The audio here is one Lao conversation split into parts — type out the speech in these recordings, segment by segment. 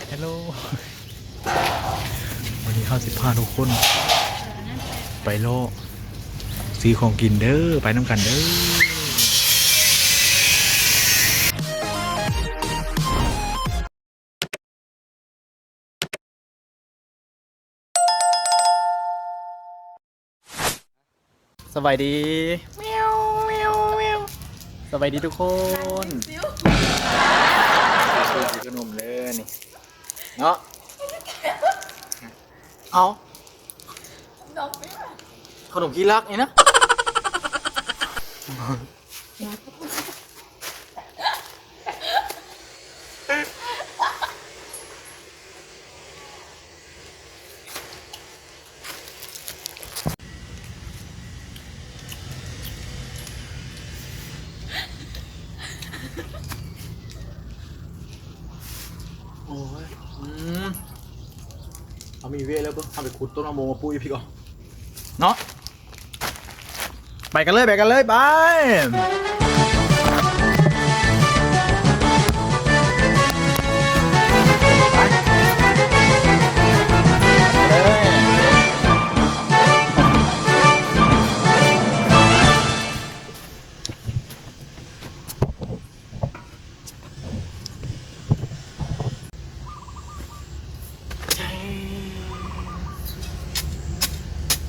ເຮລໂລ ວັນນີ້ເຮົາຊິພາທຸກຄົນໄປເລາະຊື້ຂອງກິນເດີ ໄປນຳກັນເດີ. ສະບາຍດີ ສະບາຍດີທຸກຄົນ ຊື້ຂະໜົມເດີນີ້ເນາະ. ເອົາ ຂະໜົມຂີ້ລັກນີ້ນະ. ໂອ້ຍ ອືມ ເຮົາມີເວລາເບິ່ງ ເຮົາໄປຂຸດຕົ້ນມະມ່ວງມາປູກອີກພີ້ກ່ອນເນາະ. ໄປກັນເລີຍ ໄປກັນເລີຍ ໄປ.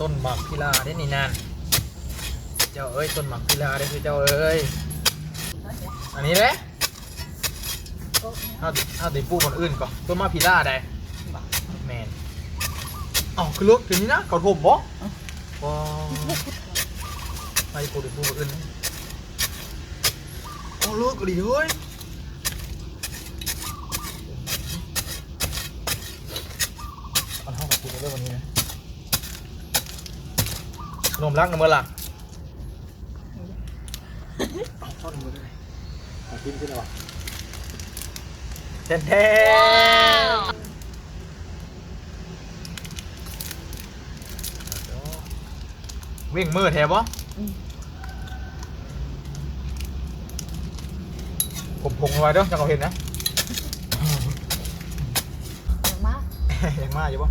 ຕົ້ນໝາກພິລາເດ້ນີ້ນານ ເຈົ້າເອີຍ ຕົ້ນໝາກພິລາເດ້ຄືເຈົ້າເອີຍ. ອັນນີ້ເດ້ ເຮົາ ເຮົາໄດ້ປູກບ່ອນອື່ນກ່ອນ ຕົ້ນໝາກພິລາໃດ໋. ແມ່ນ. ເອົ້າ ຄືເລິກຄືນີ້ນະ ເຂົາຖົມບໍ່? ບໍ່ ໄປປູກ ໄປປູກບ່ອນອື່ນ. ໂອ້ ເລິກອີ່ຫຼີເຮີ້ຍ. ອັນເຮົາກໍກິນໄດ້ເລີຍວັນນີ້ນະ ຂະໜົມລັກນຳເມີດລະ. ເອົາທອດເອົາເມີດເລີຍ ເອົາກິນຂຶ້ນເອົາ ແທ້ໆ. ເວັ່ງມືແທ້ບໍ່? ອືມ ກົມຜົງໄວ້ເດີ ຈັກເຂົາເຫັນນະ. ຍັງມາ ຍັງມາຢູ່ບໍ່?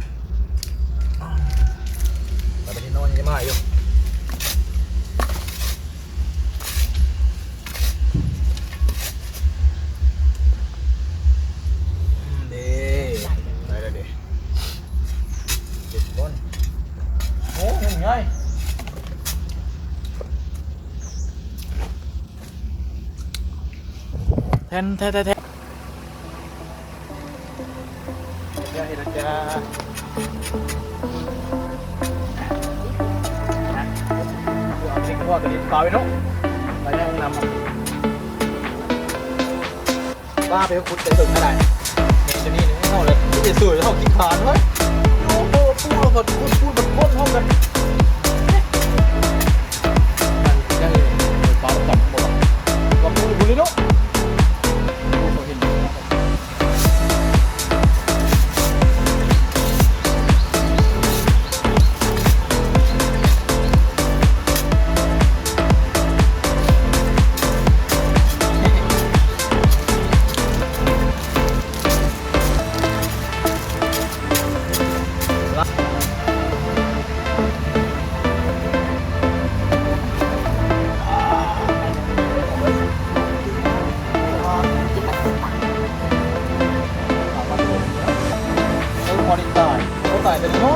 ໄປໄປທີ່ນອນຍັງມາຢູ່. ເດ້ ໄດ້ແລ້ວເດ້ ເຈັດຄົນ. ໂອ້ ຫຸ່ມໃຫຍ່ ແທນ ແທນ ແທນ ແທນ. ເຮັດແລ້ວ ເຮັດແລ້ວຈ້າ. ເອົາເດັກນ້ອຍຕົວນີ້ປາໄວ້ເນາະ ໄປໃນຫ້ອງນ້ຳ. ວ່າໄປຂຸດໄປເບິ່ງກໍໄດ້ ແມ່ນຕົວນີ້ເນາະ ແລ້ວຊິໄປຊ່ວຍເຮົາຂີ້ຄ້ານເວີ້ຍ. ໂອ້ໂຫ ປູແລ້ວກໍຂຸດ ປູແລ້ວກໍຄົ້ນເຮົາກັນ. ເອີ ພໍດີຕາຍ ບໍ່ຕາຍ ຕົວນີ້ເນ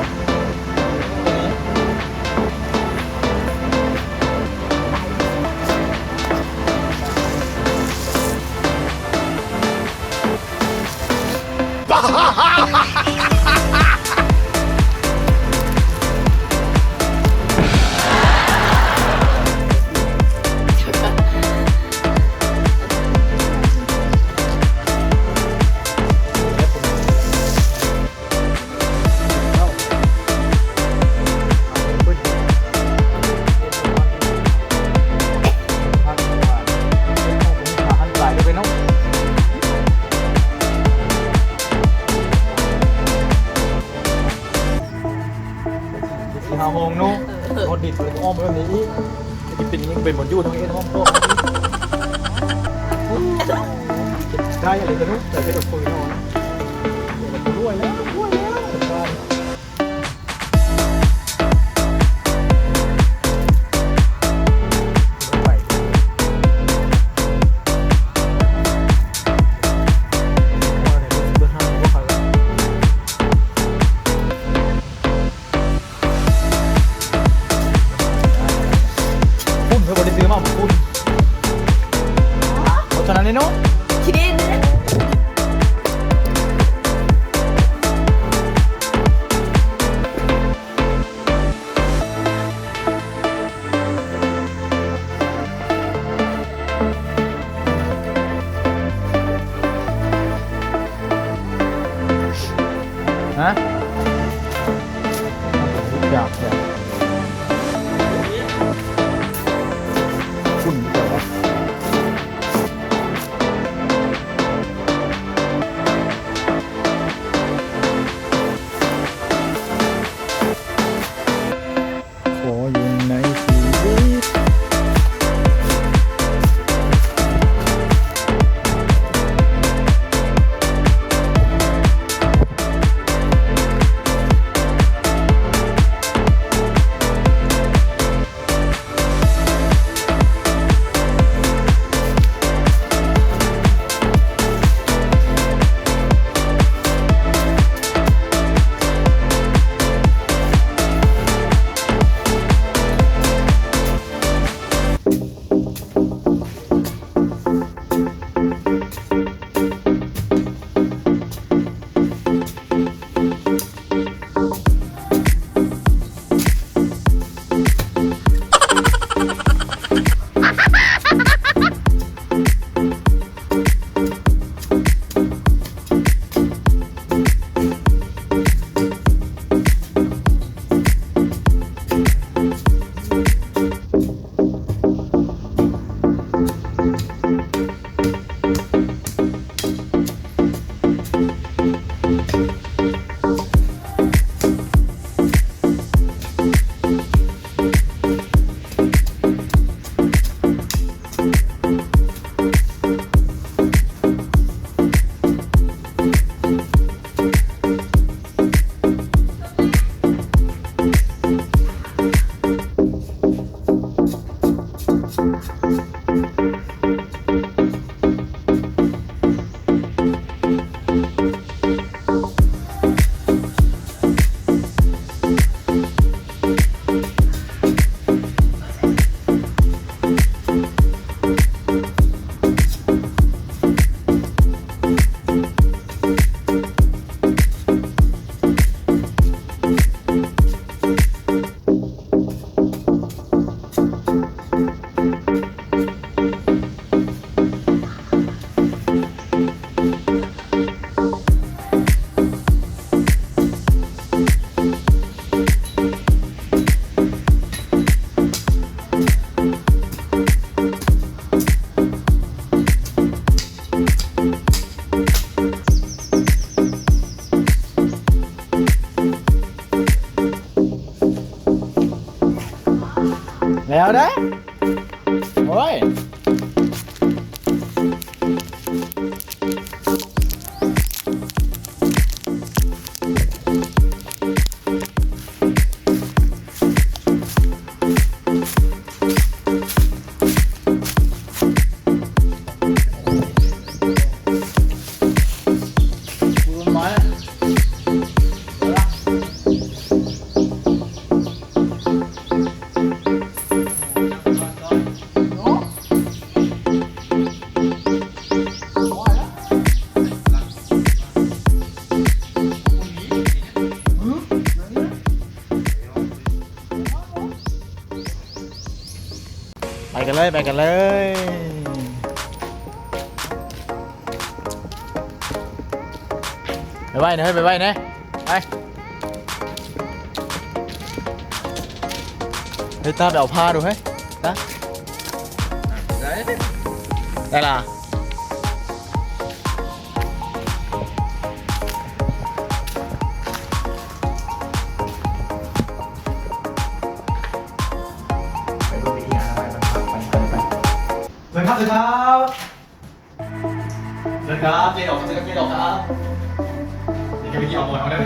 າະ. ຊິຫາຫ້ອງເນາະ ຮອດດິນເລີຍ ອ້ອມໄປແບບນີ້ອີກ ຊິເປັນ ເປັນບ່ອນຢູ່ທາງເອັນ ຫ້ອງພວກ ໄດ້ເລີຍເນາະ ແຕ່ເປັນຄົນນອນ. ຮະ? ຢາກແທ້. ຝຸ່ນແທ້ວະ. ຂໍຢູ່ໃນຊີວິດ. ແລ້ວເດ້. ໂອ້ຍ. ໄປກັນເລີຍ ໄປກັນເລີຍ ໄປໄວໆນະ ໄປໄວໆນະ ໄປ. ເຮີ້ຍ ຕາ ໄປເອົາຜ້າດູເຮີ້ຍ ຕາ ໄດ້ ໄດ້ລະ. ໄປເບິ່ງວິທີອະນາໄມ ໄປ ໄປ ໄປ ໄປ ເຊີນຄັບ ເຊີນຄັບ. ເຊີນຄັບ ເຈດອກ ເຊີນຄັບ ເຈດອກຄັບ. ນີ້ຄືວິທີອອກໝວດເຮົາເດີ ນ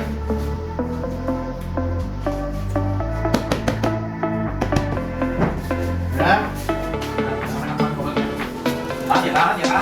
ະ ມາ ເສຍຕາ ເສຍຕາ.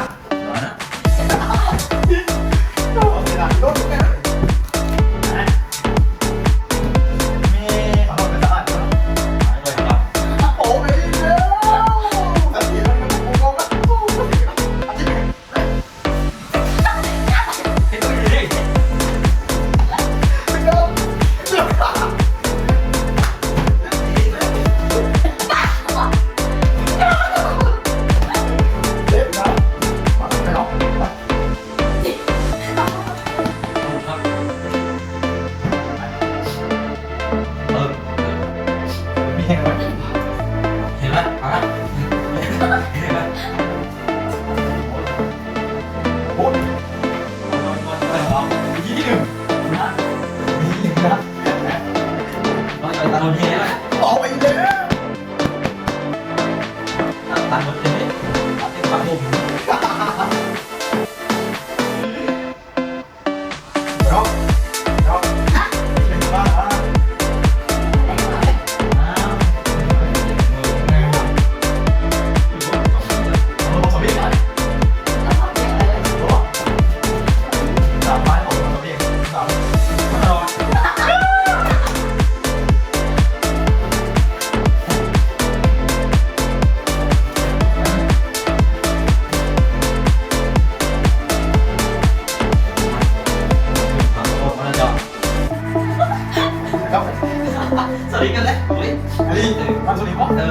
ເອີ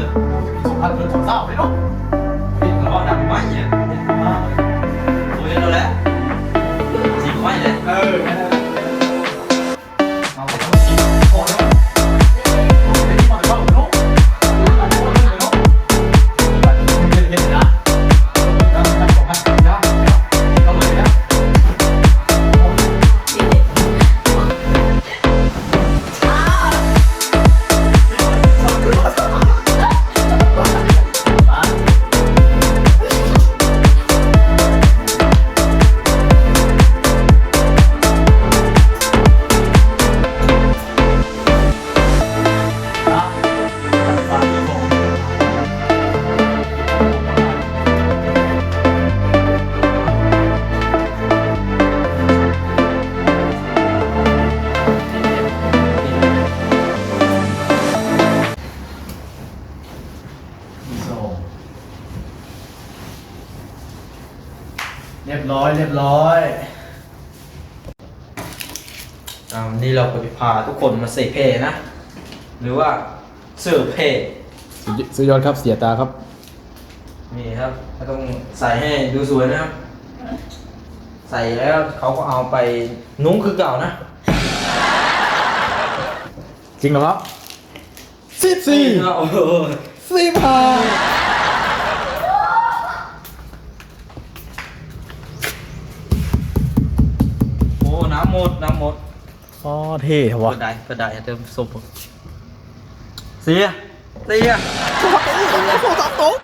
ສອງພັນຊາວເດ້ເນາະ ເຫັນເວົ້ານຳໄມ້ ໂອ້ຍ ເຫັນແລ້ວແຫຼະ ຊິໄມ້ເດ້ ເອີ. ຮຽບຮ້ອຍ ຮຽບຮ້ອຍ. ອ່າ ວັນນີ້ເຮົາກໍຈະພາທຸກຄົນມາໃສ່ແພນະ ຫຼືວ່າເສີບແພ. ສຸດຍ- ສຸດຍອດຄັບ ເສຍຕາຄັບ. ນີ້ຄັບ ເຮົາຕ້ອງໃສ່ໃຫ້ດູສວຍນະຄັບ ໃສ່ແລ້ວເຂົາກໍເອົາໄປນຸ່ງຄືເກົ່ານະ. ຈິງເນາະຄັບ. ສິບສີ່ ເອີ ເອີ ສິບຫ້າ. ໂອ້ ນ້ຳໝົດ ນ້ຳໝົດ. ອໍ ເທ່ແທ້ວະ ເປີດໄດ້ ເປີດໄດ້ ເຕີມສົບ. ເສຍ ເສຍ.